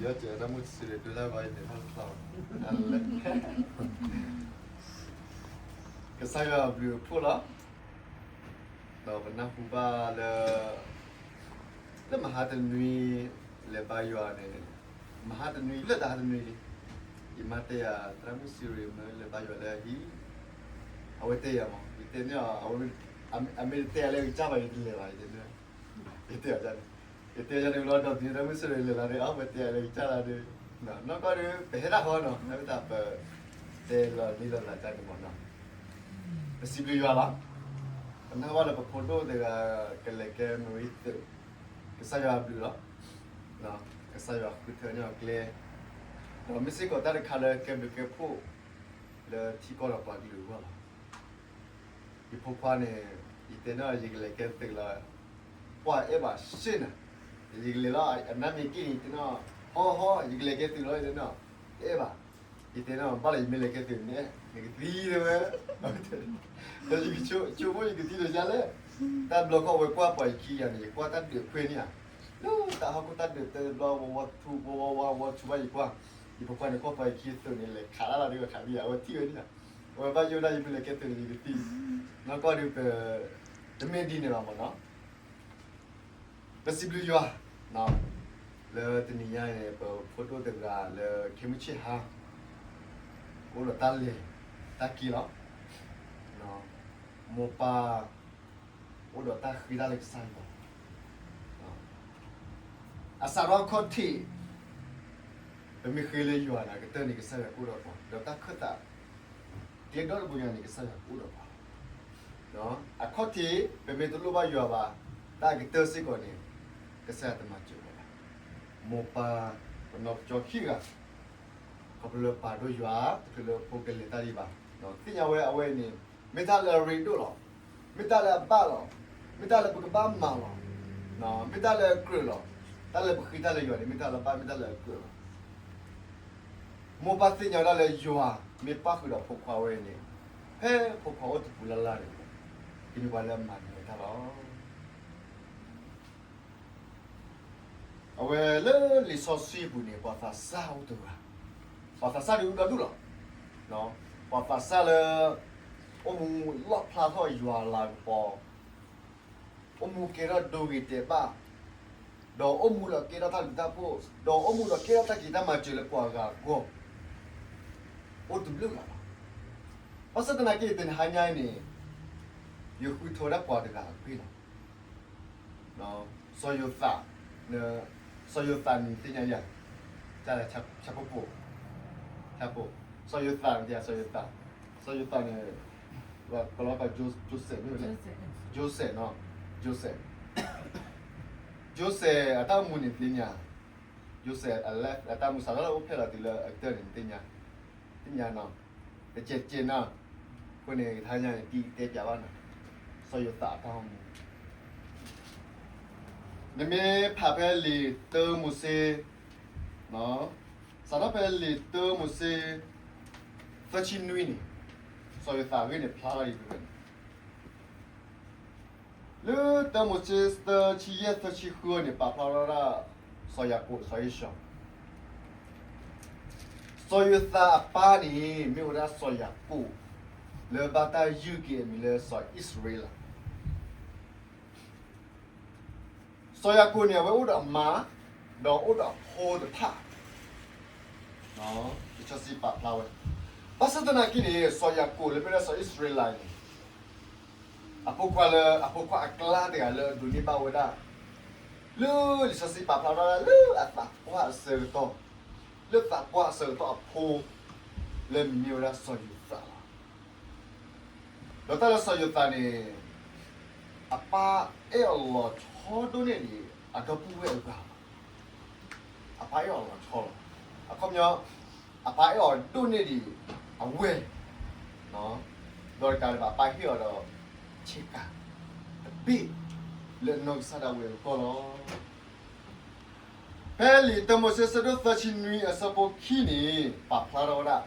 ယတဲတၢ်မုၢ်တစံးဒုးတၢ်ဂီၤအံၤန့ၣ် ဟီၣ်တဖျါဘၣ်, ကစၢ်ယွၤအဘျုးအဖှိၣ်လီၤ. ဒီးပနၢ်ဟူဘၣ်လၢ လၢမဟါတနွံ လဲၤဘါယွၤန့ၣ်, မဟါတနွံလၢတဟါတနွံလံ, ယမါတဲယၤ သရၣ်မုၣ်စံးရ့ၣ် မ့ၢ်လဲၤဘါယွၤလၢအဟံၣ်, အဝဲတဲယၤမး, ယတဲန့ၢ်အီၤ, အမ့ၢ်တတဲယၤလၢကစၢ်ဘၣ် ယတလဲၤဘၣ်, ယတဲန့ၢ်, ယတဲန့ၢ်, ယတဲန့ၢ်လီၤ ဒီးသရၣ်မုၣ်စံးရ့ၣ်လဲၤလီၤန့ၣ် အဝဲတဲယၤလၢကစၢ်လီၤဒီး, နီၢ်ကီၢ်ဒီး ပဟဲဒၣ်ဃီနီၤ လၢပတၢ်ပ တဲလီၤလံလီၤလးတၢ်န့ၣ်မးနီၤ, ပစံးဘျုးယွၤလီၤ. ပနၢ်ဟူဘၣ်လၢပဖိဒိၣ်တဂၤ ကလဲၤကဲမရံသုး, ကစၢ်ယွၤအဘျုးလီၤ. ကစၢ်ယွၤဃုထၢန့ၢ်အီၤကျဲ, ဒီးမ့ၢ်စ့ၢ်ကီးတၢ်တခါလၢကဲဘျုးကဲဖှိၣ် လၢထံကီၢ်ဒီးပှၤကလုာ်အဂီၢ်လီၤ. ယဖိခွါန့ၣ် ယတဲန့ၢ် ယကလဲၤကဲသုးလီၤ, ပှၤအဲၣ်ဘၣ်စ့ၢ်န့ၣ်, ယကလဲၤလီၤ အနၢ်မ့ၢ်က့ၣ်န့ၣ် ယတဲန့ၢ်, ဟီဟီ ယကလဲၤကဲသုးလီၤ ယတဲန့ၢ်, တအဲၣ်ဘၣ်, ယတဲန့ၢ် ဘၣ်လၢယမ့ၢ်လဲၤကဲသုးန့ၣ် နကသံတဲဝဲ, ဒီးယကဆိကမိၣ်ယကသံဒီးယါလဲၣ်, တၢ်ဘျီခီၣ်ဝဲကွၢ်ပှၤယခံဂၤန့ၣ် ယကွၢ်တၢ်ဒုးခွဲးန့ၣ်ဧါ, လၢတၢ်ဟီၣ်ခိၣ်တၢ်ဒုးတဲတဘျီ ဝီဝီထူ ဝီဝီဝါ ဝီထူဘၣ်ယကွၢ်, ယဖိခွါန့ၣ်ကွၢ်ပှၤယခံသုးန့ၣ် လဲၤခးလၢ်လီၤဒီးခးဒံးဧါ အဝဲထံၣ်ဝဲန့ၣ်ဧါ, အဝဲဘၣ်ယိၣ်ဒၣ်ယမ့ၢ်လဲၤကဲသုးန့ၣ် ယကသံ, နီၢ်ကီၢ်ဒီးပ တမ့ၢ်ဒ်န့ၣ်ဘၣ်မးနီၤ. ပစံးဘျုးယွၤ, လၢတနံၤညါအံၤန့ၣ် ပဖိဒိၣ်တဂၤလၢခဲမုၢ်ဆ့ၣ်ဟါ အိၣ်ဒီးတၢ်လဲၤတၢ်က့ၤလီၤ. မိၢ်ပၢ် အိၣ်ဒီးတၢ်ဃ့တၢ်လၢကစၢ်ယွၤ အစးထီၣ်အခီၣ်ထံး, ပမ့ၢ်ဃ့လၢယွၤန့ၣ် အကတၢၢ်န့ၣ် ကစၢ်ယွၤကအိၣ်ဒီးပှၤ ဒီးတၢ်ခၢၣ်သး ကျဲဒီတဘိညါန့ၣ် ကစၢ်ယွၤကအိၣ်ဒီးပှၤလီၤ. အခီၣ်ထံး ပမ့ၢ်တလိၣ်ဘၣ်ယွၤဘၣ်, တၢ်အကတၢၢ်စ့ၢ်ကီးန့ၣ် ကစၢ်ယွၤတမၤစၢၤဝဲဘၣ်. မိၢ်ပၢ် ပနီၢ်ပကၠီခံဂၤ ခီဖျိလၢပာ်ဒိၣ်ယွၤ တချုးလၢဖိကလဲၤတၢ်ဒံးဘၣ်, သ့ၣ်ညါဝဲအဝဲအံၤန့ၣ် မ့ၢ်တၢ်လၢအရ့ဒိၣ်လီၤ. မ့ၢ်တၢ်လၢအဘၣ်လီၤ. မ့ၢ်တၢ်လၢပကဘၣ်မၤလီၤ. မ့ၢ်တၢ်လၢအကြၢးလီၤ. တၢ်လၢပဃ့တၢ်လၢယွၤန့ၣ် မ့ၢ်တၢ်လၢအဘၣ် မ့ၢ်တၢ်လၢအကြၢးလီၤ. မိၢ်ပၢ်သ့ၣ်ညါဝဲဒၣ်လၢယွၤမ့ၢ်ပၣ်ဃုာ်ဒီးဖိခွါဝဲအံၤန့ၣ် ဖဲဖိခွါအိၣ်တပူၤလၢ်လၢ်န့ၣ် ကမ့ၢ်ပှၤလၢအမၤနၢၤတၢ်လီၤ. အဝဲလၢလံာ်စီဆှံအပူၤန့ၣ် ပှၤသးစၢ်အိၣ်တဂၤ, ပှၤသးစၢ်ဒုးအိၣ်ဒီဒူၣ်လီၤ. ပှၤသးစၢ်လၢ အိၣ်မူလီၣ်ဖျါထီၣ်ယွၤလၤကပီၤ, အိၣ်မူကဲထီၣ်ဒိဂ့ၤတဲာ်ဘၣ်, ဒီးအိၣ်မူဒီးကဲထီၣ်တၢ်ဘျုးတၢ်ဖှိၣ်, ဒီးအိၣ်မူဒီးကဲထီၣ်တၢ်က့ၤတၢ်မၤစၢၤလၢပှၤဂၤအဂီၢ် အိၣ်တဘျုးဂၤလီၤ. ဘၣ်ဆၣ်သနာ်က့ တနံၤဟါညါအံၤန့ၣ် ယဃုထၢဝဲဒၣ်ပှၤတဂၤအဂ့ၢ်လီၤ. စီၤယိၤသး, စီၤယိၤသးန့ၣ်သ့ၣ်ညါယၤ, ဆၣ်ဖိ, စီၤယိၤသးန့ၣ်, စီၤယိၤသး, စီၤယိၤသးန့ၣ် ပလီၤကီ Joseph မ့ၢ်ဝဲလဲၣ်, Joseph နီၤ, Joseph, Joseph အတၢ်အိၣ်မူန့ၣ်သ့ၣ်ညါ, Joseph အတၢ်အိၣ်မူစးထီၣ်လၢအိၣ်ဖျဲၣ်လီၤတုၤလၢအကတၢၢ်န့ၣ် သ့ၣ်ညါ, သ့ၣ်ညါနီၤ, တကဲးတကဲးနီၤ, အဃိန့ၣ် တဟါညါန့ၣ် တံၤတဲပၠးဘၣ်နီၤ, စီၤယိၤသးအတၢ်အိၣ်မူ နမ့ၢ်ဖးဖဲလံာ်တၢမိၤၡ့, စးထီၣ်ဖဲလံာ်တၢမိၤၡ့ သၢဆံနွံန့ၣ်, စီၤယိၤသးအဂ့ၢ်န့ၣ်ဖျါထီၣ်အံၤဖဲန့ၣ်, လၢတၢမိၤၡ့သၢဆံယဲၢ်သၢဆံဃုန့ၣ် ပာ်ဖျါထီၣ်ဝဲဒၣ် စီၤယၤကိာ်စီၤဧ့ၡီၤ စီၤယိၤသးအပၢ်န့ၣ် မ့ၢ်ဝဲဒၣ်စီၤယၤကိာ် လၢဘၣ်တၢ်ယုၢ်က့ၤအမံၤလၢစီၤအံၣ်စရ့လး စီၤယၤကိာ်န့ၣ် အဝဲအိၣ်ဒီးအမါ, ဒီးအိၣ်ဒီးအဖိတဖၣ်, လံာ်စီဆှံပာ်ဖျါဝဲ, ဘၣ်ဆၣ်သနာ်က့န့ၣ် စီၤယၤကိာ်လၢမ့ၢ်ဒၣ်စီၤအံၣ်စရ့လးန့ၣ်, အဖိခွါလၢ အဖိခွါအကျါတဂၤလၢအဒိးန့ၢ်ဘၣ်ဝဲဒၣ်, လၢလံာ်စီဆှံပာ်ဖျါဝဲဒၣ်လၢအသးပှၢ်အဆၢကတီၢ်, လၢသးပှၢ်အဆၢကတီၢ်အဖိ, လၢမံၤမ့ၢ်ဝဲဒၣ်စီၤယိၤသးလီၤ. ဒီးတၢ်လၢစီၤယိၤသးန့ၣ်, အပၢ်အဲၣ်အီၤလီၤဆီဒိၣ်န့ၢ်ဒံး အဒီပုၢ်ဝဲၢ်အဂၤလီၤ. အပၢ်အဲၣ်အီၤလီၤဆီလီၤ. အခီပညီ, အပၢ်အဲၣ်အီၤဒိၣ်န့ၢ်ဒံးအဝဲၢ်, ဒီးတကးဒံးဘၣ် အပၢ်ဟ့ၣ်အီၤဒီး ဆ့ကၤတဘ့ၣ် လၢအနီၢ်ကစၢ်ဒၣ်ဝဲအဂီၢ်လီၤ. ဖဲလံာ်တၢမိၤၡ့ အဆၢဒိၣ်သၢဆံနွံ အဆၢဖိခံန့ၣ် ပာ်ဖျါထီၣ်ဝဲဒၣ်,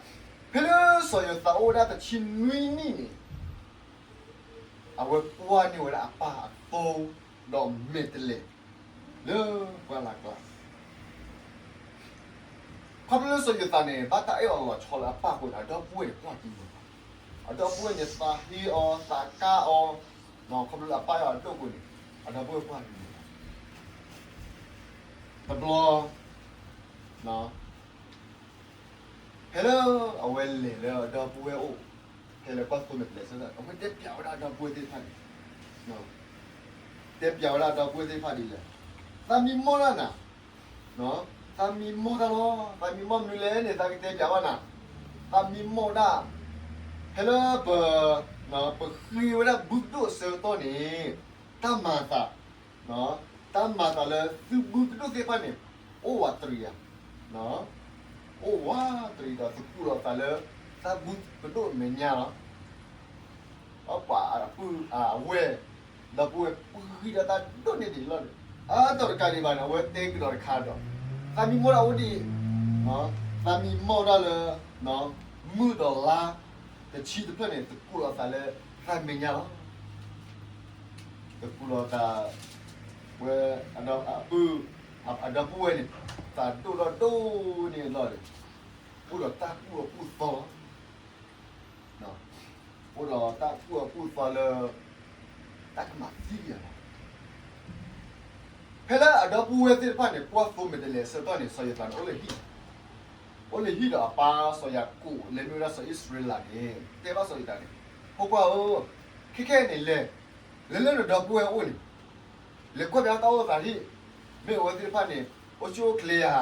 ဖဲလၢစီၤယိၤသးအိၣ်ဝဲဒၣ်တဆံနွံနံၣ်န့ၣ်, အဝဲကွၢ်န့ၢ်ဝဲဒၣ်အပၢ်အသိ, ဒီးမဲာ်တဲးလဲး လၢပှၢ်လၢ်ကျါ ခီဖျိလၢစီၤယိၤသးန့ၣ် ဘၣ်တၢ်အဲၣ်အီၤလီၤဆီလၢအပၢ်အဃိန့ၣ် အဒီပုၢ်ဝဲၢ်န့ၣ် ကွၢ်တံာ်မုာ်အီၤ, အဒီပုၢ်ဝဲၢ်န့ၣ် သးဟ့အီၤ သးကါအီၤ, ခီဖျိလၢအပၢ်အဲၣ်အီၤဒိၣ်အဃိန့ၣ် အဒီပုၢ်ဝဲၢ်ကွၢ်တံာ်မုာ်အီၤ. တဘျီ ဖဲလၢအဝဲလဲၤလၢအဒီပုၢ်ဝဲၢ်အိၣ်, ဖဲလၢကွၢ်သိမဲာ်တဲးလဲးဆၢကတီၢ် အဝဲတဲပျးဝဲဒၣ်အဒီပုၢ်ဝဲၢ်သ့ၣ်တဖၣ်န့ၣ်, တဲပျးဝဲဒၣ်အဒီပုၢ်ဝဲၢ်သ့ၣ်တဖၣ်ဒ်လဲၣ်, သးမံမီၢ်တၢ်နၤ, သးမံမီၢ်တၢ်လီၤ, သးမံမီၢ်မနုၤလဲၣ်န့ၣ် သးကတဲပျးဘၣ်နၤ, သးမံမီၢ်ဒၣ် ဖဲလၢပ ပဃ့ဝဲဒၣ်ဘုကဒိၣ်အဆၢကတီၢ်န့ၣ် တၢ်မၤသး, တၢ်မၤသးလၢသုဘုကဒိၣ်သ့ၣ်တဖၣ်န့ၣ် အိၣ်ဝးတရံးဧါ, အိၣ်ဝးတရံးဒီးသကူးလီၤသးလၢ သးဘုကဒိၣ်အမဲာ်ညါလီၤ. ပှၤအပုၢ်အဝဲၢ် ဒီပုၢ်ဝဲၢ်ပှဲၤဂံၢ်ဒီးတၢ်ဒိၣ်န့ၢ်ဒံးလီၤန့ၣ်, အတီၢ်တကးဒံးဘၣ်န့ၣ် အဝဲတဲကဒီးတခါဒီး သးမံမီၢ်ဒၣ်အိၣ်ဒံး, သးမံမီၢ်ဒၣ်လၢ မုၢ်ဒီးလါ တဆံတဖျၢၣ်န့ၣ် သကူးလီၤသးလၢ သးမဲာ်ညါလီၤ. သကူးလီၤသး ဝဲ အပုၢ် အဒီပုၢ်ဝဲၢ်န့ၣ် သးဒိၣ်ထီၣ်ဒိၣ်န့ၢ်အလီၢ်န့ၣ် အိၣ်ဒီးတၢ်ကူၣ်အီၣ်ကူၣ်သီလီၤ. အိၣ်ဒီးတၢ်ကူၣ်အီၣ်ကူၣ်သီလၢ တၢ်ကမၤသံဒံးအီၤလီၤ. ဖဲလၢအဒီပုၢ်ဝဲၢ်သ့ၣ်တဖၣ်န့ၣ် ကွၢ်သိမဲာ်တဲးလဲးအဆၢကတီၢ်န့ၣ် စီၤယိၤသးန့ၣ် အိၣ်လၢဟံၣ်, အိၣ်လၢဟံၣ်ဒီးအပၢ်စီၤယၤကိာ် လၢမ့ၢ်ဝဲဒၣ်စီၤအံၣ်စရ့လးန့ၣ် တဲဘၣ်စီၤယိၤသးန့ၣ်, ဖိခွါဧၢ, ခဲခဲအံၤန့ၣ်လဲၤ, လဲၤလၢနဒီပုၢ်ဝဲၢ်အအိၣ်န့ၣ်, လဲၤကွၢ်ဘၣ်တၢ်အိၣ်သးဟံၣ်, မ့ၢ်အဝဲသ့ၣ်တဖၣ်န့ၣ် အိၣ်ဆူၣ်အိၣ်ချ့ဧါ,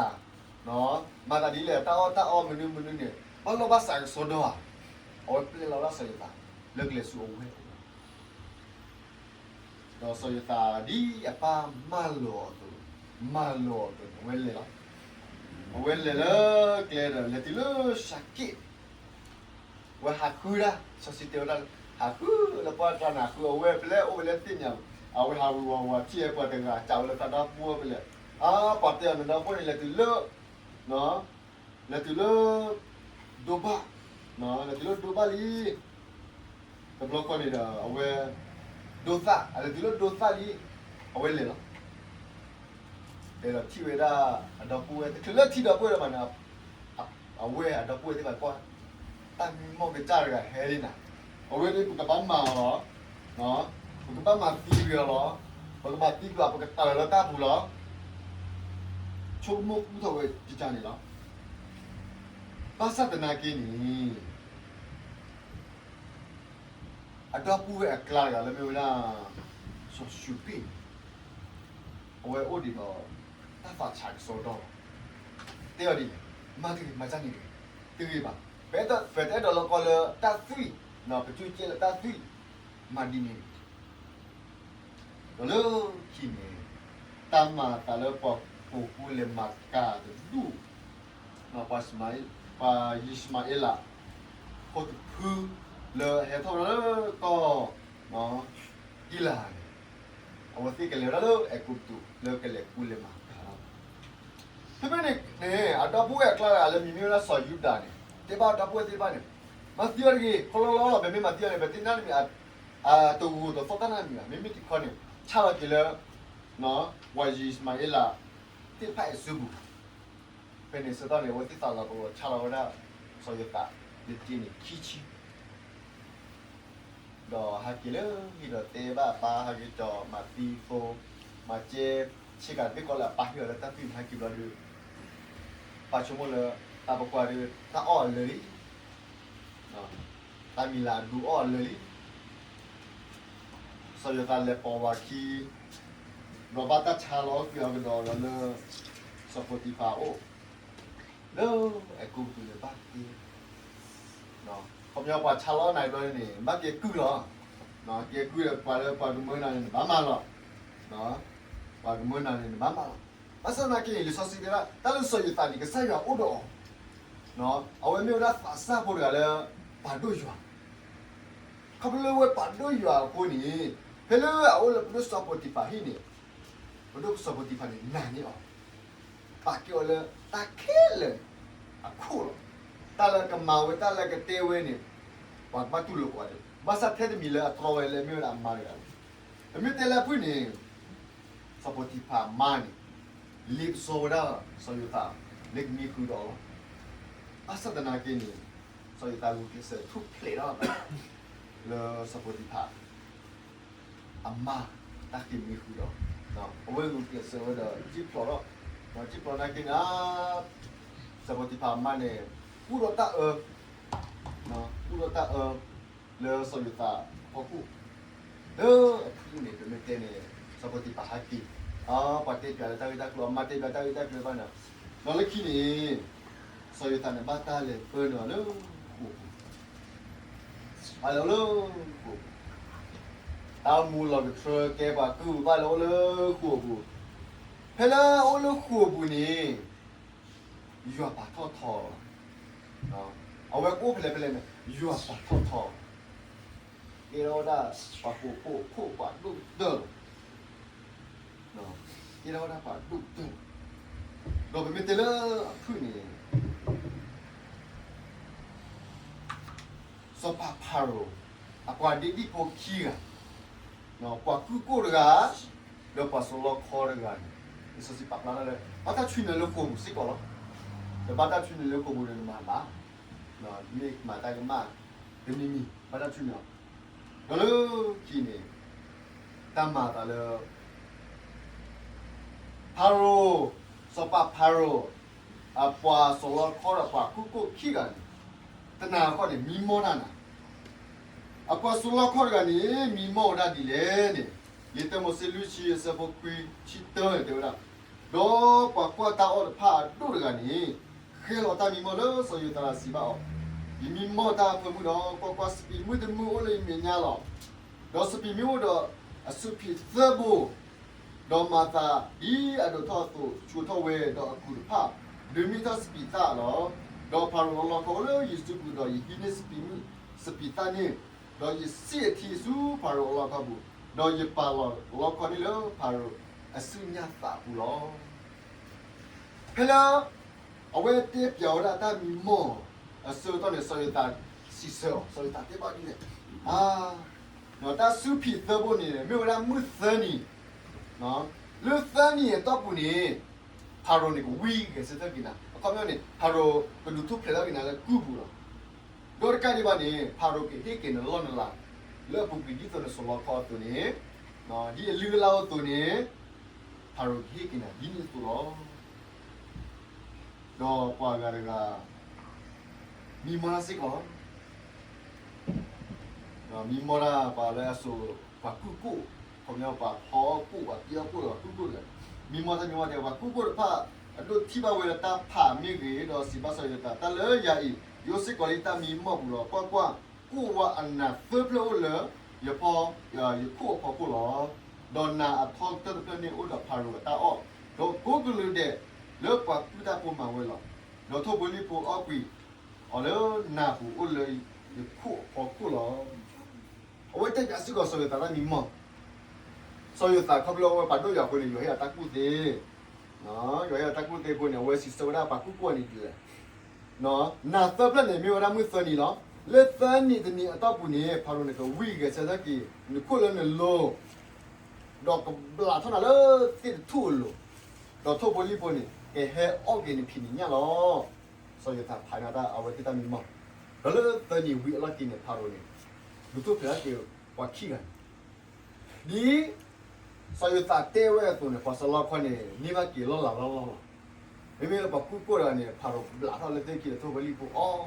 မၤသးဒ်လဲၣ် တၢ်အီၣ်တၢ်အီမနုၤမနုၤန့ၣ် ဘၣ်လီၢ်ဘၣ်စးကစီဒီဧါ. အဝဲပျဲလီၤဝဲဒၣ်စီၤယိၤသး လၢကလဲၤဆူအဝဲၢ် ဒီးစီၤယိၤသးဒ်အပၢ်မၢလီၤအီၤအသိး, မၢလီၤအီၤအသိးန့ၣ် အဝဲလဲၤလီၤ. အဝဲလဲၤလၢကျဲဒီး လဲၤတုၤလၢၡၤက့ၣ်, အဝဲဟးဃုဒၣ် စီၤစံတဲဝဲဒၣ်, ဟးဃုလၢပှၢ်ကျါန့ၣ် ဟးဃုအဝဲၢ်ဖဲလဲၣ်အိၣ်ဝဲလၢသ့ၣ်ညါ, အဝဲဟးဝံၤဝီၤဝီၤထံၣ်ဝဲပှၤတဂၤ ကးဝဲလၢသးဒီပုၢ်ဝဲၢ်ဖဲလဲၣ်, အါ ပှၤတဲအီၤနဒီပုၢ်ဝဲၢ်န့ၣ် လဲၤတုၤလၢ လဲၤတုၤလၢ ဒိဘၣ်, လဲၤတုၤလၢဒိဘၣ်လံ. တဘျီဃီန့ၣ်ဒီး အဝဲ ဒိသၣ်, အလဲၤတုၤလၢဒိသၣ်လံ, အဝဲလဲၤလီၤ. လဲၤဒီးထံၣ်ဝဲဒၣ် အဒီပုၢ်ဝဲၢ် တချုးလၢထံဒီပုၢ်ဝဲၢ်ဒၣ်မးန့ၣ်, အဝဲအဒီပုၢ်ဝဲၢ်သ့ၣ်တဖၣ်ကွၢ်, တၢ်မံမီၢ်ကစၢ်တဂၤဟဲလံနၤ, အဝဲန့ၣ်ပကဘၣ်မၤအီၤလီၤ, ပကဘၣ်မၤသံကွံာ်အီၤလီၤ, ပကဘၣ်သံကွံာ်အီၤ ပကတၢၢ်လီၤလၢတၢ်ပူၤလီၤ. ဆိကမိၣ်ကူၣ်ထီၣ်ဝဲကကန့ၣ်လီၤ. ဘၣ်ဆၣ်သနာ်က့န့ၣ် အဒီပုၢ်ဝဲၢ်အကျါတဂၤလၢမ့ၢ်ဝဲဒၣ် စီၤၡူးဘ့ၣ်န့ၣ် အဝဲအိၣ်ဒံးဒီး တၢ်သးဆးကစီဒီလီၤ. တဲအီၤဒ်လဲၣ်, မၤတဂ့ၤ မၤတၢ်န့ၣ်တဂ့ၤ, တဂ့ၤဘၣ်. ပတအဲၣ်ဒိးလီၤကီလၢတၢ်သွံၣ်, ပကၠိကဲလၢတၢ်သွံၣ်, မၤဒ်န့ၣ်တဂ့ၤ. ဒီးလၢခံန့ၣ် တၢ်မၤအသးလၢပှၤပိာ်မုၣ်လဲၤမၤကၤတဒူၣ်, ပှၤ ပှၤယံၡမၤအ့လး ဖိတဖု လၢအဟဲထီၣ်ဝဲဒၣ်လၢကီၢ် ကံလၤဧဒ်န့ၣ်, အဝဲသ့ၣ်ကလဲၤဝဲဒၣ်လၢအဲၤကူပတူး လၢကလဲၤကူလဲၤမၤကၤလီၤ. ဖဲဖဲန့ၣ်န့ၣ် အဒီပုၢ်ဝဲၢ်အကျါတဂၤလၢမံၤမ့ၢ်ဝဲဒၣ်စီၤယူဒၤန့ၣ် တဲဘၣ်ဒီပုၢ်ဝဲၢ်သ့ၣ်တဖၣ်န့ၣ်, မၤသံအီၤတဂ့ၤ, ခီလီလီလီၤ, ပမ့ၢ်မၤသံအီၤန့ၣ် ပသ့ၣ်နီၣ်တမံၤ အတဂ့ၤတသီၣ်တၢ်နီတမံၤဘၣ်. မ့မ့ၢ်တခီန့ၣ် ဆါလီၤက့ၤလၢ ပှၤယံၡမၤအ့လး သ့ၣ်တဖၣ်အစုပူၤ. ဖဲန့ၣ်ဆၢကတီၢ်န့ၣ် အဝဲသ့ၣ်သးလီၤကလီၤဆါလီၤဝဲဒၣ် စီၤယိၤသး လၢက့န့ၣ်ခံဆံ ဒီးဟဲက့ၤလၢဟံၣ်ဒီးတဲဘၣ်အပၢ် ဟဲက့ၤကၠီၤမၤသံသိ, မၤကဲ, ဆ့ကၤတဘ့ၣ်ကီးလၢအပၢ်ဟ့ၣ်အီၤလၢတၢ်သွံၣ်န့ၣ် ဟဲက့ၤဘျီဒီး ပာ်ဆိကမိၣ်လၢ တၢ်ပကွၢ်ဒီး တၢ်အီၣ်အလၢာ်လံ, တၢ်မံၤလၤအဒူအီၣ်အလၢာ်လံ. စီၤယိၤသးလဲၤပိာ်ဝၤခံ ဒီးဘၣ်တၢ်ဆါလီၤကွံာ်အီၤကဒီးလီၤလၢ စီၤပိၤတံၤဖၤအအိၣ် လၢအဲၤကူပတူးန့ၣ်ဘၣ်က့ၤ, ခီပညီပှၤဆါလီၤနၤဘျီန့ၣ် ဘၣ်က့ၤကုၢ်လီၤ, က့ၤကုၢ်ဒီးပှၤလၢပှၤကမၢနၤန့ၣ် နဘၣ်မၤလီၤ, ပှၤကမၢနၤန့ၣ် နဘၣ်မၤလီၤ. ဘၣ်ဆၣ်သနာ်က့န့ၣ် လံာ်စီဆှံတဲဒၣ် တၢ်လၢစီၤယိၤသးန့ၣ် ကစၢ်ယွၤအိၣ်ဒီးအီၤ, အဝဲမ့ၢ်ဝဲဒၣ်သးစၢ်ဖိတဂၤလၢ ပာ်ဒိၣ်ယွၤ ခီဖျိလၢအဝဲပာ်ဒိၣ်ယွၤအဃိန့ၣ် ဖဲလၢအအိၣ်လၢပဒိၣ်စီၤပိၤတံၤဖၤဟံၣ်န့ၣ် ပဒိၣ်စီၤပိၤတံၤဖၤန့ၣ် နာ်န့ၢ်အီၤ, ပာ်ကဲအီၤလၢတၢ်ခဲလၢာ်အခိၣ်လီၤ. တၢ်လၢကမၤဝဲ တၢ်လၢကတဲဝဲန့ၣ် ပှၤကဘၣ်တူၢ်လိာ်ကိးဂၤဒဲး, ဘၣ်ဆၣ်ထဲတမံၤလၢအတြီဝဲလၢအမ့ၢ်ဝဲဒၣ်အမါတဂၤလီၤ. ပမ့ၢ်တဲလၢအဖုၣ်န့ၣ် စီၤပိၤတံၤဖၤအမါန့ၣ် လ့ပစီဝဲဒၣ်စီၤယိၤသး လၢကမံဃုာ်ဒီးအီၤလီၤ. ဘၣ်ဆၣ်သနာ်က့န့ၣ် စီၤယိၤသးဂုာ်ကျဲးစၢးထူၣ်ဖျဲးထီၣ် လၢစီၤပီတံဖၤ အမါတၢ်ဃ့ၢ်မှံဃုာ်ဒီး အဝဲဂုာ်ကျဲးစၢးဝဲဒီး စံၣ်ဖျိးထီၣ်, စံၣ်ဖျိးသနာ်က့န့ၣ် စီၤပီတံဖၤအမါန့ၣ် ကူၣ်ထီၣ်တၢ်အၢ, ကူၣ်ထီၣ်တၢ်အၢ လၢစီၤယိၤသးအဖီခိၣ်, လၢအဖုၣ်န့ၣ် ပမ့ၢ်တဲန့ၣ် စီၤပီတံဖၤဟဲက့ၤ, ပှၤတဲပၠးလၢတၢ်ဂ့ၢ်တၢ်ကျိၤ အမါတဲပၠးတၢ်ဂ့ၢ်တၢ်ကျိၤဘၣ်န့ၣ်, ဒီးလၢခံန့ၣ် စီၤယိၤသးန့ၣ်ဘၣ်တၢ်လဲၤပၢနုာ်အီၤလၢဃိာ်ပူၤ, ဘၣ်လဲၤအိၣ်လၢဃိာ်ပူၤ, တၢ်အိၣ်မူလီၤကထြၢကဲပှၤကုၢ်ဘၣ်လဲၤအိၣ်လၢဃိာ်ပူၤ, ဖဲလၢအအိၣ်လၢဃိာ်ပူၤန့ၣ် ယွၤပာ်ထီၣ်ထီလီၤ, အဝဲကအိၣ်ဖဲလဲၣ်ဖဲလဲၣ်န့ၣ် ယွၤပာ်ထီၣ်ထီ, ကဲထီၣ်ဝဲဒၣ်ပှၤဟီၣ်ခိၣ်ဖိပှၤဒိၣ်ကတၢၢ်လီၤ, ကဲထီၣ်ဝဲဒၣ်ပှၤဒိၣ်ကတၢၢ်လီၤ, ဒီးပမ့ၢ်တဲလၢအဖုၣ်န့ၣ် စီၤပၤဖၤရိၤ အပှၤဒ့ဒံၣ်ဖိခံဂၤ, ပှၤကုၢ်ကိၣ်တဂၤ, ဒီးပှၤစိာ်လီခီတဂၤန့ၣ်, လံာ်စီဆှံပာ်ဖျါထီၣ်လၢ ဘၣ်တၢ်ဆူၣ်န့ၢ်လၢဃိာ်ပူၤစ့ၢ်ကီးလီၤ, ဒီးဘၣ်တၢ်ဆူၣ်န့ၢ်လၢဃိာ်ပူၤဒီးနမၤဘၣ်, မ့ၢ်မၤတၢ်ကမၣ်တမံၤမံၤ ဘၣ်တၢ်ဆူၣ်န့ၢ်အီၤ, ဒီးလၢခံန့ၣ် တၢ်မၤအသးလၢ ဖၤရိၤ, စီၤပၤဖၤရိၤ အပှၤစိာ်လီခီဒီးပှၤကုၢ်ကိၣ်ခံဂၤန့ၣ်, တနၤဃီန့ၣ် မံမီၢ်တၢ်နၤ, အပှၤစိာ်လီခီတဂၤန့ၣ် မံမီၢ်ဝဲဒၣ်ဒ်လဲၣ်န့ၣ်, လံာ်တၢမိၤၡ့လွံၢ်ဆံ အဆၢဖိခွံဆံတၢန့ၣ် တဲဝဲဒၣ်, ဒီးပှၤကွၢ်တၢ်အီၣ်တဖၣ်အဒိၣ်တဂၤန့ၣ် ဃဲလီၤတၢ်မံမီၢ်လၢစီၤယိၤသးဒီးစံးဘၣ်အီၤ, ယမံမီၢ်တၢ်အဖၢမုၢ်ဒီး ကွၢ်ကွၢ်, စပံးမုၢ်တမုၢ်အိၣ်လၢယမဲာ်ညါလီၤ. ဒီးစပံးမ့ၢ်အိၣ်ဒီးအဆူၣ်ဖံးသၢဘိ, ဒီးမၤသးဒ်အဒိးထီၣ်အသိး ဆှိးထီၣ်ဝဲ, ဒီးအကူၣ်တဖၣ် ဒုးမ့ၢ်ထီၣ်စပံးသၣ်လီၤ. ဒီးဖၤရိၤအလီခီအိၣ်လၢယစုပူၤ, ဒီးယဟံးန့ၢ်စပံးမုၢ်စပံးသၣ်န့ၣ်, ဒီးယစံၣ်အထံဆူဖၤရိၤအလီခီပူၤ, ဒီးယပာ်လီၤလီခီန့ၣ်လၢဖၤရိၤအစုညါသးအပူၤလီၤ. ဖဲလၢ အဝဲတဲပၠးဝဲဒၣ်တၢ်မံမီၢ်အဆၢကတီၢ်န့ၣ် စီၤယိၤသးစံးဆၢအီၤ, စီၤယိၤသးတဲဘၣ်ဒ်လဲၣ်, တၢ်ဆူၣ်ဖံးသၢဘိန့ၣ် မ့ၢ်ဝဲဒၣ်မုၢ်သၢနံၤ, လၢသၢနံၤအတီၢ်ပူၤန့ၣ် ဖၤရိၤန့ၣ်ကဝံၣ်ဂဲၤဆၢထၢၣ်က့ၤနၤ, အခီပညီန့ၣ် ဖၤရိၤကဒုးထူၣ်ဖျဲးထီၣ်က့ၤနၤလၢကုၢ်ပူၤလီၤ. ဒီးတကးဒံးဘၣ်န့ၣ် ဖၤရိၤကဟ့ၣ်က့ၤနၤလီၢ်နလၤ လၢအပူၤကွံာ်ဒ်သိးနစိာ်လီခီအသိးန့ၣ်, ဒ်အလုၢ်အလၢ်အိၣ်အသိးန့ၣ် ဖၤရိၤကဟ့ၣ်က့ၤနၤဒ်န့ၣ်အသိးလီၤ. ဒီးပှၤဂၤတဂၤ မံမီၢ်တၢ်စ့ၢ်ကီးလီၤ. မံမီၢ်တၢ်ပှၤလၢအစိာ်ပှၤကုၢ်ကိၣ်, ခီပညီပှၤဖီအီၣ်ကိၣ်, ပှၤတ့အီၣ်ကိၣ်ဒီးပှၤကုၢ်ကိၣ်တဂၤ, မံမီၢ်တၢ်မံမီၢ်တဲ ပှၤကုၢ်ကိၣ်တဖၣ် အဒိးထံၣ်ဘၣ်ဝဲလၢတၢ်ဖးမ့ၢ်ဂ့ၤ, ဒီးစံးဘၣ်စီၤယိၤသး, တၢ်လၢယၤအံၤ ယအိၣ်စ့ၢ်ကီးလၢယတၢ်မံမီၢ်ပူၤလီၤ. ကွၢ်ကွၢ်, ကိၣ်ဝါအနးသၢဖျၢၣ်အိၣ်လၢယဖီ, ယခိၣ်အဖီခိၣ်လီၤ. ဒီးနးအထီကတၢၢ်တဖျၢၣ်န့ၣ်အိၣ်ဒီးဖၤရိၤအတၢ်အီၣ်, ဒီးကိးကလုာ်ဒဲးလၢပှၤကုၢ်တၢ်ဖိမၤဝဲလီၤ. ဒီးထိၣ်ဖိလံၣ်ဖိအီၣ်ကွံာ်အီၤလၢနးပူၤအိၣ်လၢယခိၣ်အဖီခိၣ်လီၤ. အဝဲတဲပၠးစ့ၢ်ကီးစီၤယိၤသးတၢ်မံမီၢ်, စီၤယိၤသးခီဖျိအဝဲပာ်ဒိၣ်ယွၤအဃိန့ၣ် ယွၤဟ့ၣ်အီၤတၢ်ကူၣ်သ့, ယွၤဟ့ၣ်အီၤတၢ်ကူၣ်သ့အဃိန့ၣ် အဝဲစံးဆၢဝဲဒၣ်ပှၤကူၣ်ကိၣ်န့ၣ်ဒ်လဲၣ်, နးသၢဖျၢၣ်န့ၣ် မ့ၢ်ဝဲဒၣ်မုၢ်သၢနံၤလီၤ. လၢသၢနံၤတနံၤအတီၢ်ပူၤန့ၣ် ဖၤရိၤန့ၣ်ကဝံၣ်ဂဲၤဆၢထၢၣ်က့ၤ နခိၣ်လၢနလိၤ ဒီးကဘျးထီၣ်နၤလၢသ့ၣ်တထူၣ်အလိၤ, ဒီးထိၣ်ဖိလံၣ်ဖိန့ၣ် ကဟဲအီၣ်က့ၤနဖံးနညၣ်လီၤ. စီၤယိၤသးဖးန့ၢ်အဝဲသ့ၣ်တၢ်မံမီၢ်, ဒီးလၢသၢနံၤဝံၤအလီၢ်ခံန့ၣ် ဖၤရိၤန့ၣ် ဒုးထူၣ်ဖျဲးထီၣ်က့ၤပှၤခံဂၤန့ၣ် ဒ်စီၤယိၤသးတဲဝဲအသိးန့ၣ် ပှၤစိာ်လီခီန့ၣ် န့ၢ်ဘၣ်က့ၤလီၢ်လၤလီၢ်လီၢ်လီၤ. မ့မ့ၢ်လၢပှၤကူၣ်ကိၣ်တဂၤန့ၣ် ဖၤရိၤဘျးထီၣ်လၢသ့ၣ်ခံဒီးထိၣ်ဖိလံၣ်ဖိအီၣ်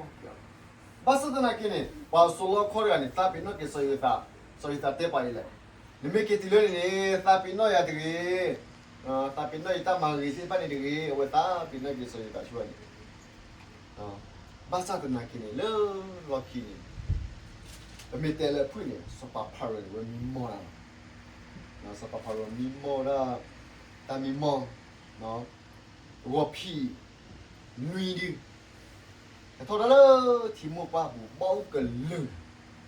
က့ၤအီၤ, ဘၣ်ဆၣ်သနာ်က့န့ၣ် ပှၤစိာ်လီခီတဂၤန့ၣ် သးပ့ၤနီၣ်က့ၤစီၤယိၤသး, စီၤယိၤသးတဲပှၤဒ်လဲၣ်, နမ့ၢ်က့ၤတုၤလၢန့ၣ်န့ၣ် သးပ့ၤနီၣ်ယၤတဂ့ၤ, သးပ့ၤနီၣ်ယတၢ်မၤဂ့ၤသ့ၣ်တဖၣ်န့ၣ်တဂ့ၤ, အဝဲသးပ့ၤနီၣ်က့ၤစီၤယိၤသးဆူန့ၣ် ဘၣ်ဆၣ်သနာ်က့န့ၣ် လၢလီၢ်ခံန့ၣ် ပမ့ၢ်တဲလၢအဖုၣ်န့ၣ် စီၤပၤဖၤရိၤန့ၣ် အဝဲမံမီၢ်တၢ်လီၤ. စီၤပၤဖၤရိၤမံမီၢ်ဝဲဒၣ် တၢ်မံမီၢ် ဂီၤဖံးနွံဒု ကထီၣ်တၢ်လၢထံမိၢ်ပှၢ်ပူၤ ဘီၣ်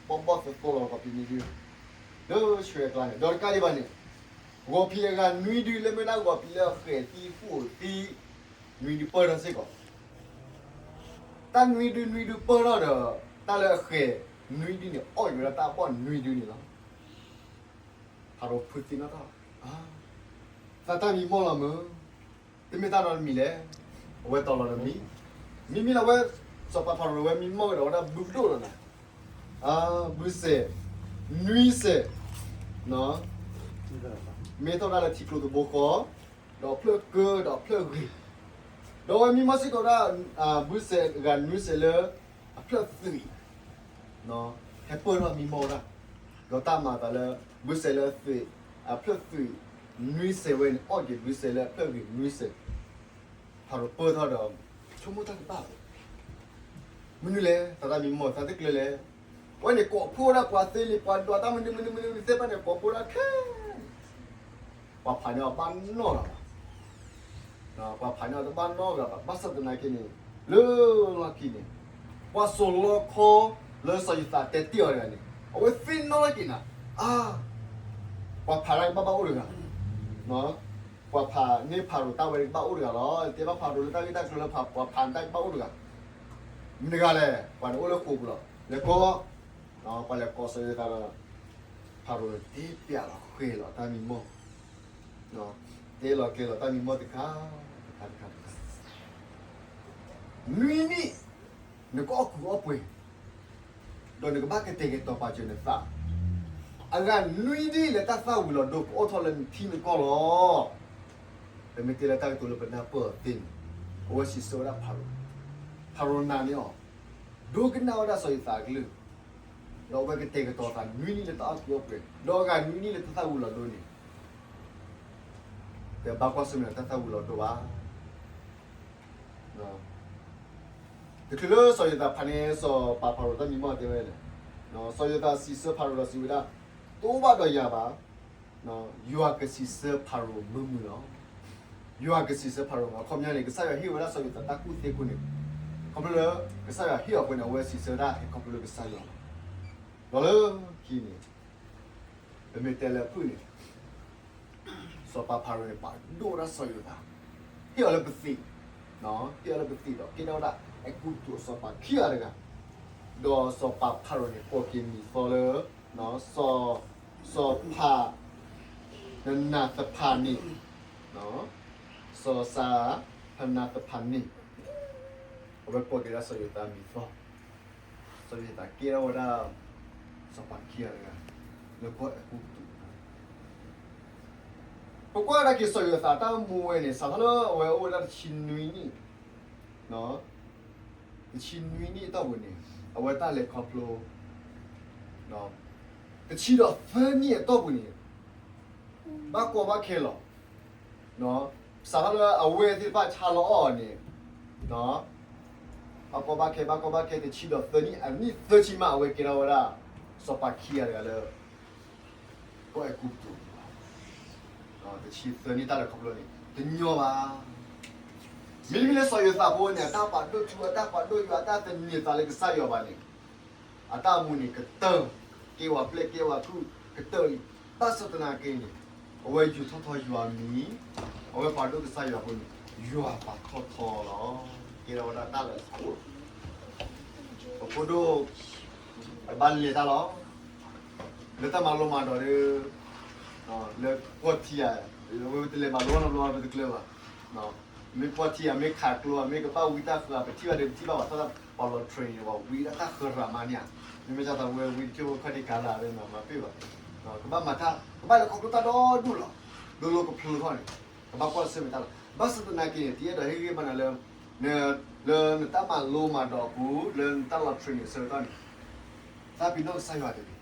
အူကလုာ် ဘီၣ်ဘီၣ်သိသိလီၤ ဂီၤဖံးနွံဒု လၢဆှဲကျါန့ၣ် ဒီးတကးဒံးဘၣ်န့ၣ် ဂီၤဖံးအဂၤနွံဒုလၢမ့ၢ်ဒၣ်ဂီၤဖံးလၢအဃဲၤသံဃိၣ်သံ နွံဒုပၢၢ်ထီၣ်စ့ၢ်ကီး တၢ်နွံဒုနွံဒုပၢၢ်ထီၣ်ဒီး တၢ်လၢအဃဲၤနွံဒုန့ၣ် အီၣ်က့ၤဝဲဒၣ်တၢ်ဘီၣ်နွံဒုန့ၣ်လီၤ. ဖၤရိၤဖုးသံနီၣ်ထီၣ် သးတၢ်မံမီၢ်လီၤမၢ်, တမ့ၢ်တၢ်နီတမံၤလဲၣ်. အဝဲတီၤလီၤတမံၤ, မ့မ့ၢ်လၢအဝဲ စီၤပၤဖၤရိၤဝဲမံမီၢ်ကဒီးဝဲဒၣ်ဘုကဒိၣ်လီၤနၤ, ဘုစဲး, နွံစဲး, မ့ၢ်ထီၣ်ဒၣ်လၢထံကျိသဘိဃီ, ဒီးအဖျၢၣ်ကၢ ဒီးအဖျၢၣ်ဂ့ၤ, ဒီးအဝဲမံမီၢ်စ့ၢ်ကီးဒၣ် ဘုစဲးအဂၤနွံစဲးလၢ အဖျၢၣ်သွံၣ် ဟဲပၢၢ်ထီၣ်မံမီၢ်ဝဲဒၣ်, ဒီးတၢ်မၤအသးလၢ ဘုစဲးလၢအသွံၣ်, အဖျၢၣ်သွံၣ်နွံစဲးဝဲန့ၣ် အီၣ်က့ၤဘုစဲးလၢအဖျၢၣ်ဂ့ၤနွံစဲး, ဖၤရိၤပၢၢ်ထီၣ်ဒီး ဆိကမိၣ်တၢ်ကဘၣ်, မနုၤလဲၣ် သးတၢ်မံမီၢ်သးတကျၢၤလဲၣ်, အဝဲန့ၣ်ကိးဖှိၣ်ဝဲဒၣ်ပှၤသ့လံာ်ပှၤဒွးတၢ်မနုၤမနုၤမနုၤမနုၤသ့ၣ်တဖၣ်န့ၣ် ကိးဖှိၣ်ဝဲဒၣ်ခဲ ပှၤဖးန့ၢ်အီၤတဘၣ်နီတဂၤဘၣ်, ပှၤဖးန့ၢ်အီၤတဘၣ်နီတဂၤဘၣ်, ဘၣ်ဆၣ်သနာ်က့န့ၣ် လၢလီၢ်ခံန့ၣ် ပှၤစိာ်လီခီလၢစီၤယိၤသးတဲတ့ၢ်အီၤတဂၤန့ၣ် အဝဲသ့ၣ်နီၣ်ထီၣ်က့ၤနၤ, အါ, ပှၤဖးတၢ်ကဘၣ်ဘၣ်အိၣ်တဂၤ, ပှၤဖးန့ၢ်ဖၤရိၤတၢ်ဝဲတကဘၣ်အိၣ်တဂၤလီၤ, တဲဘၣ်ဖၤရိၤလၢတၢ်ဂ့ၢ်တၢ်ကျိၤလၢပှၤဖးတၢ်ကဘၣ်အိၣ်တဂၤ, မတၤတဂၤလဲၣ်, ပှၤန့ၣ်အိၣ်လၢဃိာ်ပူၤလီၤ, လဲၤကိး ပှၤလဲၤကိးစီၤယိၤသးဒီး ဖၤရိၤန့ၣ် တဲပျးလီၤဃဲၤလီၤတၢ်မံမီၢ်, တဲလီၤကျဲၤလီၤတၢ်မံမီၢ်တခါ, တခါတခါတခါ, နွံနံၣ် နကအီၣ်ကူအီၣ်ပှဲၤ, ဒီးနကဘၣ်ကတဲာ်ကတီၤပာ်စၢၤနသး, အဂၤနွံဒ်လၢတၢ်သၣ်ဝံၤလီၤဒိကအိၣ်ထီၣ်လၢနထံနကီၢ်လီၤ. ပမ့ၢ်တဲလၢတၢ်ကတိၤလၢပနၢ်ပၢၢ်အီၤသ့န့ၣ်, အဝဲစံးဆၢဝဲဒၣ်ဖၤရိၤ, ဖၤရိၤနာ်န့ၢ်အီၤ, ဒိကနၣ်ဝဲဒၣ်စီၤယိၤသးအကလုၢ်, ဒီးအဝဲကတဲာ်ကတီၤသးနွံနံၣ်လၢတၢ်အီၣ်ကူအီၣ်ပှဲၤ, ဒီးအဂၤနွံနံၣ်လၢတၢ်သၣ်ဝံၤလီၤဒိန့ၣ် တဘၣ်ကွၢ်ဆၢၣ်မဲာ်တၢ်သၣ်ဝံၤလီၤဒိဘၣ်. တချုးလၢစီၤယိၤသးဖးန့ၢ်စီၤပၤဖၤရိၤတၢ်မံမီၢ်တဲဝဲန့ၣ်, စီၤယိၤသးစံးဆၢဖၤရိၤဒီးစံးဝဲဒၣ်, တအိၣ်ဘၣ်ဒီးယၤဘၣ်, ယွၤကစံးဆၢဖၤရိၤမုာ်မုာ်လီၤ. ယွၤကစံးဆၢဖၤရိၤမုာ်, အခီပညီန့ၣ် ကစၢ်ယွၤဟ့ၣ်ဝဲဒၣ်စီၤယိၤသးတၢ်ကူၣ်သ့အဃိန့ၣ်, ခီဖျိလၢ ကစၢ်ယွၤဟ့ၣ်အီၤအဃိန့ၣ် အဝဲစံးဆၢဝဲဒၣ်ဟဲခီဖျိလၢကစၢ်ယွၤလီၤ. ဒီးလၢခံန့ၣ် ပမ့ၢ်တဲလၢအဖုၣ်န့ၣ် စီၤပၤဖၤရိၤန့ၣ် ပာ်ဒိၣ်ဝဲဒၣ်စီၤယိၤသး, ဟ့ၣ်အီၤလၢပသံး, ဟ့ၣ်အီၤလၢပသံးဒီး ကဲထီၣ်ဝဲဒၣ်အဲၤကူပတူးအစီၤပၤခံဂၤတဂၤ, ဒီးစီၤပၤဖၤရိၤန့ၣ် ကိးက့ၤမံၤသီလၢ စီၤ, စီၤဖးနနၤသဖၤန့ၣ်, စီၤစၤဖနၤသဖၤန့ၣ်, အဝဲကိးက့ၤဒၣ်စီၤယိၤသးမံၤသီ, စီၤယိၤသးကဲထီၣ်ဝဲဒၣ် စီၤပၤခံဂၤတဂၤ လၢကီၢ်အဲၤကူပတူး ပကွၢ်ဒၣ်က့ၤစီၤယိၤသးတၢ်အိၣ်မူဝဲန့ၣ် စးထီၣ်လၢအဝဲအိၣ်ဝဲဒၣ်တဆံနွံနံၣ်, တဆံနွံနံၣ်အတီၢ်ပူၤန့ၣ် အဝဲတၢ်လဲၤခီဖျိ တဆံဒီးသၢနံၣ်အတီၢ်ပူၤန့ၣ် ဘၣ်ကီဘၣ်ခဲလီၤ. စးထီၣ်လၢအဝဲသ့ၣ်တဖၣ်ဆါလီၤအီၣ်အီၤန့ၣ် ဘၣ်ကီဘၣ်ခဲ ဘၣ်ကီဘၣ်ခဲ တဆံဒီးသၢနံၣ် အနံၣ်သၢဆံမး အဝဲကဲထီၣ်ဝဲဒၣ် စီၤပၤခံဂၤတဂၤလၢ ကီၢ်အဲၤကူပတူး တဆံသၢနံၣ်တၢ်လဲၤခီဖျိန့ၣ် တညီဘၣ်. မ့တမ့ၢ်လၢစီၤယိၤသးဖိန့ၣ် အတၢ်ပာ်ဒိၣ်ထူ အတၢ်ပာ်ဒိၣ်ယွၤ အတၢ်သန့ၤသးလၢကစၢ်ယွၤဘၣ်န့ၣ် အတၢ်အိၣ်မူန့ၣ်ကတၢၢ် ကဲဝဲပျဲၢ်ကဲဝဲကူၣ်ကတၢၢ်လံ. ဘၣ်ဆၣ်သနာ်က့န့ၣ် အဝဲယူာ်ထီၣ်ထီယွၤမံၤ, အဝဲပာ်ဒိၣ်ကစၢ်ယွၤအဃိန့ၣ် ယွၤပာ်ထီၣ်ထီလီၤ. ကဲထီၣ်ဝဲဒၣ်တၢ်လၢအခိၣ် ပဖိဒိၣ် အဘၣ်လဲၤတၢ်လီၤ. လၢတၢ်မၤလိမၤဒိးဒီး လၢပှီၢ်ထံဧါ, ဝဲတလဲၤမၤလိနီတဘျီပတကျၢၤဘၣ်. မ့ၢ်ပှီၢ်ထံဧါ မ့ၢ်ခးကျိဧါ မ့ၢ်ကဘၣ်ဝံတၢ်ဃၢၤ ပထံၣ်ဘၣ်ဒီးပထံၣ်ဘၣ်ဘၣ် တၢ်ပှၤလီၤ train န့ၣ် ပှၤဝံဒၣ်တၢ်ဃၢၤရၤမးန့ၣ်ဧါ. မ့မ့ၢ်တၢ်သးဝဲဝံတကၠိဖိခီၣ်ထံးကၤလၤဒီး မၤမၤပ့ၢ်ဘၣ်. ကဘၣ်မၤတၢ် ကဘၣ်လဲၤခီဖျိတၢ်ဒီဒူၣ်လီၤ. လိၤလိၤကဖျိထီၣ်န့ၣ် ကဘၣ်ကွၢ်ဆၢၣ်မဲာ်တၢ်လီၤ. ဘၣ်ဆၣ်သနာ်က့န့ၣ် တအဲၣ်ဒိးဟ့ၣ်ဂံၢ်ဘါနၤလၢ လၢနတၢ်မၤလိမၤဒိးအပူၤ လၢနတၢ်လီၤ train န့ၣ် အဆၢကတီၢ်န့ၣ် သးပ့ၤနီၣ်ကစၢ်ယွၤတဂ့ၤ.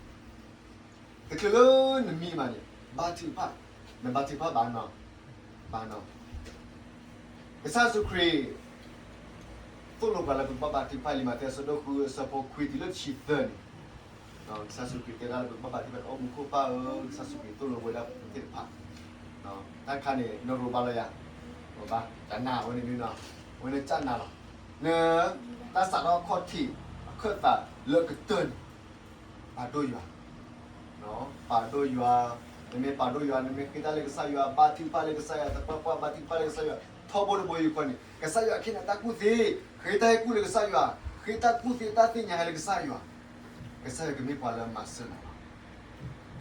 တချုးလၢနမံဘၣ်န့ၣ် ဘါထုကဖၣ်, နဘါထုကဖၣ်ဘၣ်နီၤ, ဘၣ်နီၤ. ကစၢ်ယ့ၣ်ၡူးခရံာ် သိၣ်လိပှၤလၢပကဘၣ်ဘါထုကဖၣ်လံ မးသဲအဆၢဒိၣ်ဃု အဆၢဖိခွံတုၤလၢတဆံသၢန့ၣ်, ကစၢ်ယ့ၣ်ၡူးခရံာ်တဲဒၣ်လၢပကဘၣ်ဘါထုကဖၣ် အိၣ်မူခိၣ်ပၢ်ဧၢ, ကစၢ်ယ့ၣ်ၡူးခရံာ်သိၣ်လိဝဲဒၣ်ပှၤသ့ၣ်တဖၣ် တၢ်တခါန့ၣ် နရိးဘၣ်လီၤယၤ, ရိးဘၣ် ကနၣ်ဝဲန့ၣ်မ့ၢ်နီၤ, ဝဲန့ၣ်ကနၣ်လီၤ. န တၢ်စးထီၣ်ခီၣ်ထံး အခၢၣ်သးလၢအကတၢၢ်န့ၣ် ပာ်ဒိၣ်ယွၤ, ပာ်ဒိၣ်ယွၤ, နမ့ၢ်ပာ်ဒိၣ်ယွၤ နမ့ၢ်ဃ့တၢ်လၢကစၢ်ယွၤ ဘါထုကဖၣ်လၢကစၢ်ယွၤ သပှၢ်ပှၢ် ဘါထုကဖၣ်လၢကစၢ်ယွၤ ထီဘိတဘိယူၢ်ဃီန့ၣ် ကစၢ်ယွၤကဟ့ၣ်နၤတၢ်ကူၣ်သ့, ဃ့တၢ်ဟ့ၣ်ကူၣ်လၢကစၢ်ယွၤ, ဃ့တၢ်ကူၣ်သ့တၢ်သ့ၣ်ညါဟဲလၢကစၢ်ယွၤ, ကစၢ်ယွၤကမ့ၢ်ပှၤလၢအမၤစၢၤနၤလီၤ.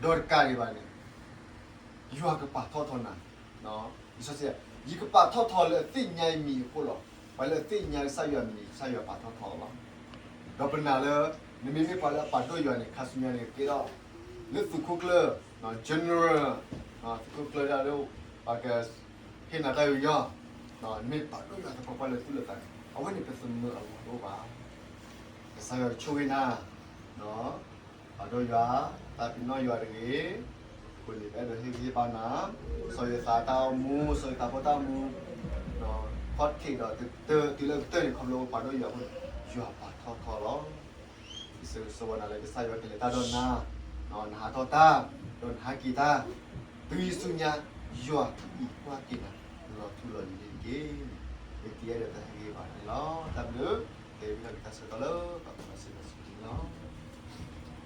ဒီးတကးဒံးဘၣ်န့ၣ် ယွၤကပာ်ထီၣ်ထီနၤ, လံာ်စီဆှံ, ယကပာ်ထီၣ်ထီလၢအသ့ၣ်ညါအမံၤအဃိလီၤ. ပှၤလၢအသ့ၣ်ညါကစၢ်ယွၤမံၤန့ၣ် ကစၢ်ယွၤပာ်ထီၣ်ထီလီၤ. ဒီးပနာ်လၢ နမ့မ့ၢ်ပှၤလၢအပာ်ဒိၣ်ယွၤန့ၣ် ခါဆူညါန့ၣ်ကဲထီၣ် လၢသုးခိၣ်ကျၢၢ် general သုးခိၣ်ကျၢၢ်ဒၣ်လၢ ပှၤကဟ့ၣ်နၤတၢ်ယူးယီၣ်, နမ့ၢ်ပာ်ဒိၣ်ယွၤသပှၢ်ပှၢ်လၢသူၣ်လၢသးန့ၣ် အဝဲန့ၣ်ပသးမုာ်အလီၢ်တအိၣ်ဘၣ်. ကစၢ်ယွၤကဆိၣ်ဂ့ၤနၤ ပာ်ဒိၣ်ယွၤ, သးပ့ၤနီၣ်ယွၤတဂ့ၤ. အဃိန့ၣ် ပအဲၣ်ဒိးဟ့ၣ်ဂံၢ်ဟ့ၣ်ဘါနၤ, စီၤယိၤသးတၢ်အိၣ်မူ, စီၤယိၤသးဖိတၢ်အိၣ်မူ, ခီၣ်ထံးဒီးကတၢၢ်တုၤလၢကတၢၢ်န့ၣ် ခီဖျိပာ်ဒိၣ်ယွၤအဃိန့ၣ် ယွၤပာ်ထီၣ်ထီလီၤ. ယဆၢဂ့ၤဆၢဝါနၤလၢကစၢ်ယွၤကလဲၤတၢ်ဒီးနၤ, နဟးထီၣ်တၢ်, ဒီးနဟဲက့ၤတၢ်, တုၤဆူညါ ယွၤကအံးကွၢ်က့ၤနၤ လီၤထူလီၤယိာ်န့ၣ်တက့ၢ်. ယအဲၣ်ဒိးတၢ်ဟ့ၣ်ဂံၢ်ဟ့ၣ်ဘါနၤန့ၣ်လီၤ. တၢ်ဘျုး, ကဲဝံသးစူၤတၢ်ဆၢကတီၢ်လၢပှၤကညီစံးဘျုးစံးဖှိၣ်န့ၣ်လီၤ.